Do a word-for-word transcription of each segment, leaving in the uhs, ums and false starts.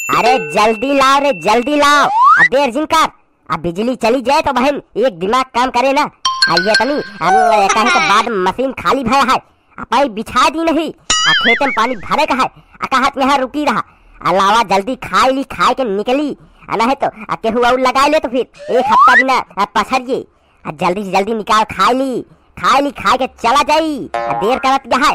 अरे जल्दी लाव रे, जल्दी लाव। अब देर जिन कर, अब बिजली चली जाए तो बहन एक दिमाग काम करे ना। आ ये तनी, हम, कहे के बाद मशीन खाली भया है। आ पाइप बिछा दी नहीं, आ खेते में पानी भरे का है। आ कहत यहाँ रुकी रहा, आ लावा जल्दी खाई ली, खाए के निकली। आ नहीं तो आ केहू और लगाए ले तो फिर एक हफ्ता बिना, आ, पसरिए। आ जल्दी से जल्दी निकाल, खाई ली, खाई ली, खाए के चला जाई। आ देर करत क्या है?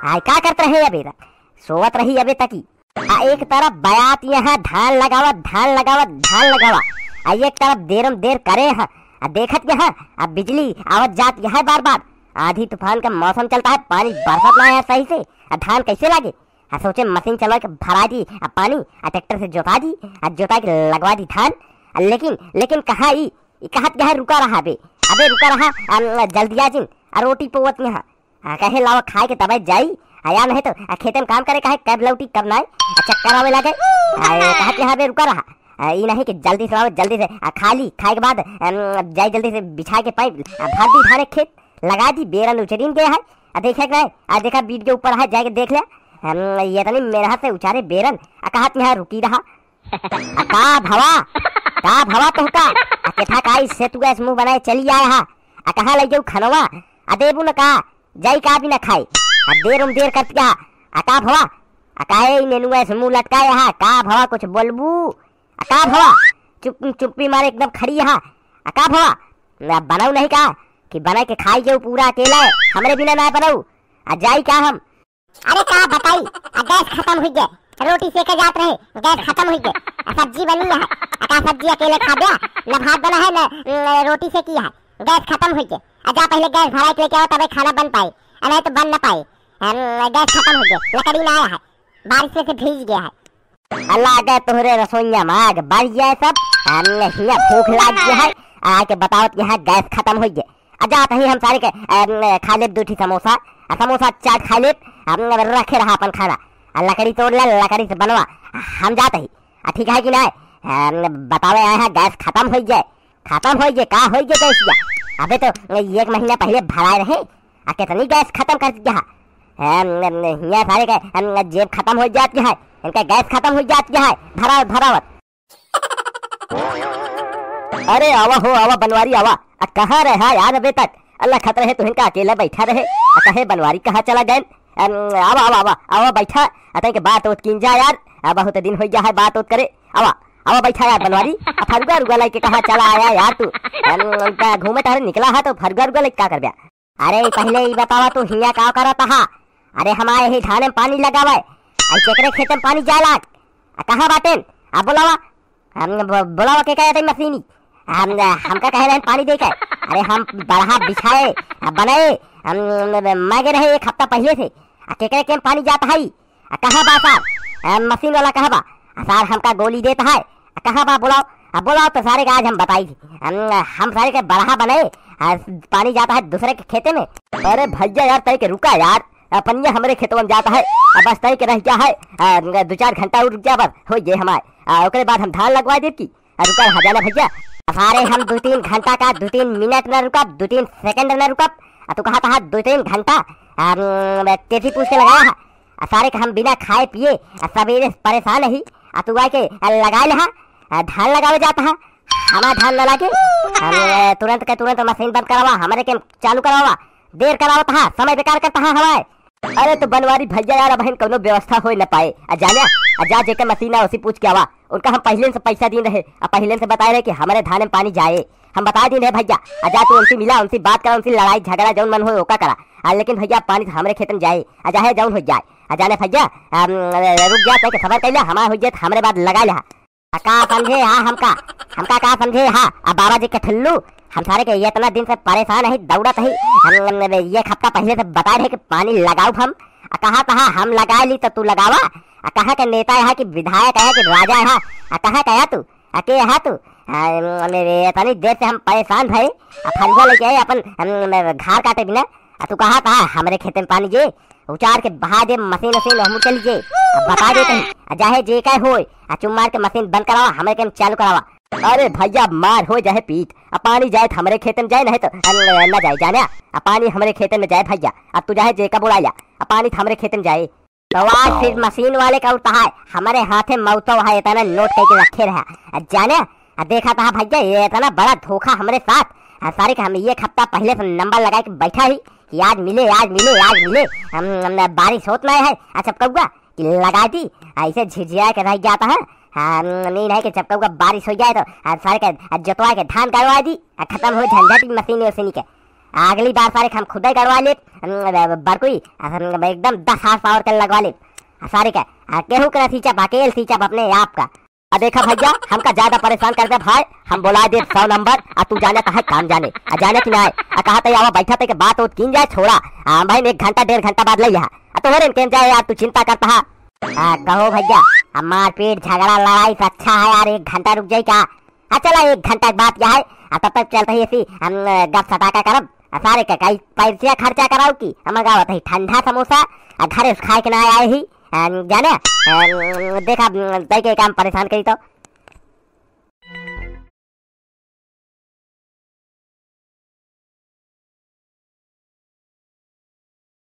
आ का करत रहे अबे तक? सोवत रही अबे तक ही। आ एक तरफ बयात यहाँ धान लगावा, धान लगावा, धान लगावा। आ एक तरफ देरम देर करे हैं। आ देखत यहाँ, आ बिजली आवत जात यहाँ बार बार। आधी तूफान का मौसम चलता है, पानी बरसत ना है सही से। आ धान कैसे लागे? आ सोचे मशीन चलवा के भरा दी, आ पानी, आ ट्रैक्टर से जोता दी, आ जोता के लगवा दी धान। आ लेकिन, लेकिन कहाँ ई, ई कहत यहाँ रुका रहा बे। अबे रुका रहा, आ, जल्दी आ जिन, आ रोटी पोवत यहाँ। आ, कहे लावा खाए के तबे जाई, आ, या नहीं तो, आ, खेते में काम करे काहे, कब लौटी, कब नाई, आ, चक्कर आवे लागे। आ, ये कहत यहाँ बे रुका रहा। आ, ई नहीं कि जल्दी से लावा, जल्दी से, आ, खा ली, खाए के बाद, अम, जाई जल्दी से बिछा के पाइप, आ, भर दी धाने खेत, लगा दी, बेरन उचरिन गए है। आ, देखे के नहीं, आ, देखा बीट के ऊपर है, जाके देख ले। अम, ये तनी मेहनत से उचारे बेरन, आ, कहत यहाँ रुकी रहा। आ का भवा? का भवा तोहका? आ केथा काई से तू गैस मुंह बनाए चली आए हा? आ कहाँ लइ जाऊ खनवा? आ देबू न का? जाई का बिना खाए? आ देर उम देर करती हा। आ का भवा? आ काहे ई नेनुआ से मुंह लटकाए हा? का भवा कुछ बोलबू? आ का भवा? चुप, चुप्पी मारे एकदम खड़ी हा। आ का भवा? ना बनाऊ नहीं का? कि बना के खाई जाऊ पूरा अकेला, हमरे बिना ना बनाऊ। आ जाई का हम? अरे का बताई, आ गैस खतम हुई गए, रोटी सेके जात रहे, गैस खतम हुई गए, आ सब्जी बनी है, आ का सब्जी अकेले खा गया, न भात बना है, न, न रोटी सेकी है, गैस खतम हुई गए। आ जा पहले गैस भराई के लेके आओ, तबे खाना बन पाए, आ नहीं तो बन न पाए। हम, गैस खतम हुई गए, लकड़ी ना आया है, बारिश में से भीज गया है। अल्लाह के तोहरे रसोइया में आग बढ़ जाए सब, हम हिया भूख लाग गया है, आ आके बताओ कि यहाँ गैस खतम हुई गए। आ जात ही हम सारे के, अम, खा लेब दू ठी समोसा, आ समोसा चाट खा लेब, अम, रखे रहा अपन खाना। आ लकड़ी तोड़ ले, लकड़ी से बनवा, हम जात ही। आ ठीक है कि नहीं? अम, बतावे आए हैं, गैस खतम होई गए, खतम होई गए, का होई गए गैस या? अबे तो एक महीना पहले भराए रहे, आ कितनी गैस खतम कर दिया है। अम, अम, हिया सारे के, अम, जेब खतम हो जात है, इनका गैस खतम हो जात है, भरावत, भरावत। अरे आवा हो, आवा बनवारी आवा। आ कहाँ रहा यार अबे तक? अल्लाह खत रहे तो इनका अकेला बैठा रहे। आ कहे बनवारी कहाँ चला गए? अम, आवा, आवा, आवा, आवा बैठा। आ तनिक बात ओत कीन जा यार। आ बहुत दिन हो गया है बात ओत करे। आवा, आवा बैठा यार बनवारी। आ फरुआ रुआ लाइके कहाँ चला आया यार तू? अम, त घूमे टहरे निकला है तो फरुआ रुआ लाइके का करब्या? अरे पहले ई बतावा तू हिया का करत हा? अरे हमारे ही धाने में पानी लगावे। आई केकरे खेते में पानी जाए लाग? आ कहाँ बाटेन? आ बोलावा। हम ब-, बोलावा के कहे थे मशीनी। हम, हमका कहे रहन पानी दे के। अरे हम बड़हा बिछाए, आ बनाए, हम मांगे रहे एक हफ्ता पहले से। आ केकरे के पानी जात है? आ कहाँ बा सार? आ मशीन वाला कहाँ बा? आ सार हमका गोली देत है। आ कहाँ बा बोलाओ? आ बोलाओ तो सारे का आज हम बताई थी। हम, हम सारे के बड़हा बनाए, आ पानी जाता है दूसरे के खेते में। अरे भैया यार, तय के रुका यार, अपन ये हमरे खेतवन जाता है, अब बस तय के रह गया है, आ, दो चार घंटा और रुक जा, बस हो गए हमारे, आ, ओकरे बाद हम धान लगवा देब की। आ, रुका रहा जाना भैया, सारे हम दो तीन घंटा का, दो तीन मिनट ना रुकब, दो तीन सेकंड ना रुकब, आ, तू कहा था दो तीन घंटा, आ, तेथी पूछ के लगाया है, आ, सारे के हम बिना खाए पिए, आ, सवेरे से परेशान ही, आ, तू आके, आ, लगा ले हा, आ, धान लगावे जाता है, हमार धान न लागे, हम, आ, तुरंत के तुरंत मशीन बंद करावा, हमरे के चालू करावा, देर करावत हा, समय बेकार करता हा हमारे। अरे तो बनवारी भैया यार, अबहिन कौनो व्यवस्था होए न पाए। आ जाने, आ जा जेकर मशीन आ, उसी पूछ के आवा। उनका हम पहले से पैसा दीन रहे, आ पहले से बताए रहे कि हमरे धान में पानी जाए। हम बता दीन रहे भैया, आ जा तू उनसे मिला, उनसे बात करा, उनसे लड़ाई झगड़ा जौन मन होए ओका करा। आ लेकिन भैया पानी तो हमरे खेत में जाए, आ जाहे जौन हो जाए। आ जाने भैया, अम, रुक जा, तय के सबर कैला, हमार हो जाए, हमरे बाद लगा ले। आ का समझे हा हमका, हमका का समझे हा? आ बाबा जी के ठुल्लू, हम सारे के इतना दिन से परेशान ही, दौड़त ही। हम, हम, एक हफ्ता पहले से बता रहे कि पानी लगाओ हम। आ कहा तहा हम लगा ली तो तू लगावा। आ कहाँ के नेता है कि विधायक है कि राजा है? आ कहाँ का है तू? आ के है तू? आ, हम, हम, इतनी देर से हम परेशान भई। आ फरुआ लेके आए अपन, हम, हम, घार काटे बिना। आ तू कहा तहा हमरे खेते में पानी जे उचार के बहा दे मशीन उशीन, हम चल जे। अब बता दे कहीं, आ जाहे जे का होए, आ चुम मार के मशीन बंद करावा, हमरे के चालू करावा। अरे भैया, मार हो जाहे पीट, आ पानी जाए तो हमरे खेते में जाए, नहीं तो न, न जाए जाने। आ पानी हमरे खेते में जाए भैया, अब तू जाहे जे का बुला ला, आ पानी तो हमरे खेते में जाए। तो आज फिर मशीन वाले का उठा है, हमरे हाथे मौतो है, इतना नोट करके रखे रहा। आ जाने, आ देखा था भैया, ये इतना बड़ा धोखा हमरे साथ। आ सारे के हम एक हफ्ता पहले से नंबर लगा के बैठा ही कि आज मिले, आज मिले, आज मिले। हम, हम बारिश होत नहीं है। अच्छा कौआ कि लगा दी, ऐसे झिझिया के रह जाता है। हाँ, नींद है कि चपका उका बारिश हो जाए तो, आ, सारे के, आ, जोतवा के धान गड़वा दी, आ, खत्म हो झंझट मशीन वशीन के। अगली बार सारे हम खुदे गड़वा ले, हम, ब-, ब-, बरकुई, आ, हम एकदम दस हार्स पावर के लगवा ले। आ, सारे के, आ, केहू के ना सींचब, अकेल सींचब अपने आप का। आ देखा भैया, हमका ज्यादा परेशान कर दे भाई, हम बोला दे सौ नंबर, आ तू जाने तो है काम जाने, आ जाने कि ना है, आ कहा तो आवा बैठा तो के बात उत कीन जाए, छोड़ा। आ, भाई, एक घंटा डेढ़ घंटा बाद ले यहाँ। आ तोहरे में केम जाए यार, तू चिंता करता है। आ, कहो भैया, अब मारपीट, झगड़ा, लड़ाई से अच्छा है यार, एक घंटा रुक जाए क्या? आ, चला, एक घंटा के बात क्या है, आ, तब तक चलते ही ऐसी हम, अ, गप सटाका करब। आ, सारे का कई पैसा खर्चा कराओ की, हम गावत है ठंडा समोसा, आ, घरे से खाए के ना आए ही, आ, जाने, आ, देखा, तय के काम परेशान करी तो।